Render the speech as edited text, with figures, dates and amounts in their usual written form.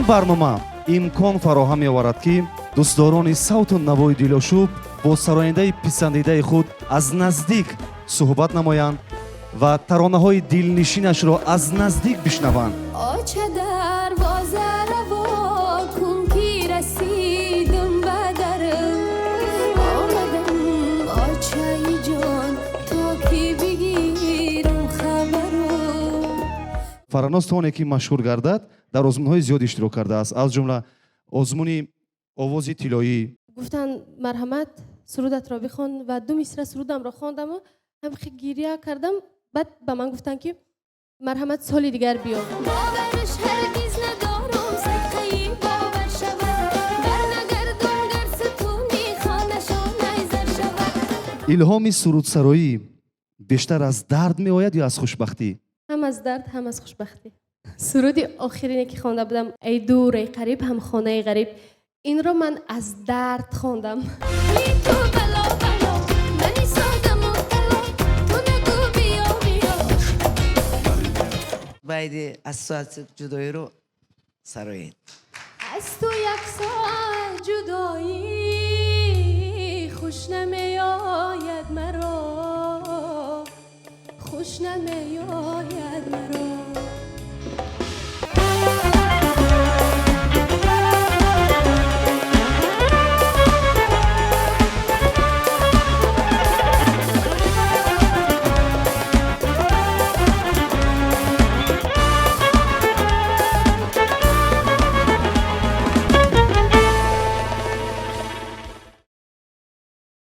Барнома имкон фароҳам меоварад, ки дӯстдорони савту навои дилошуб бо сарояндаи писандидаи худ аз наздик суҳбат намоянд ва таронаҳои дилнишинашро аз наздик бишнаванд. Оча, дарвозаро во кун, ки расидам ба дар. Омадам, очаи ҷон, то ки бигирам хабару. Фараноз то оне ки машҳур гардад, дар озмунҳои зиёд иштирок кардааст, аз ҷумла озмуни «Овози тиллоӣ». Гуфтанд: «Марҳамат, сурудатро бихон», ва ду мисра сурудамро хондаму ҳамхе гиря кардам. Баъд ба ман гуфтанд, ки марҳамат, соли дигар биё. Бовараш ҳаргиз надорум, садқаи бовар шавад. Барнагардум, гар сутуни хонашон найзар шавад. Илҳоми сурудсароӣ бештар аз дард меояд ё аз хушбахтӣ? Ҳам аз дард, ҳам аз хушбахтӣ. Суруди охирине, ки хонда будам, «Эй дур, эй қариб, ҳамхонаи ғариб», инро ман аз дард хондам. Ту бало, бало, мани содаму тало, ту нагӯ биё, биё. Байди «Аз соат ҷудоиро» сароед. Аз ту як соат ҷудоӣ.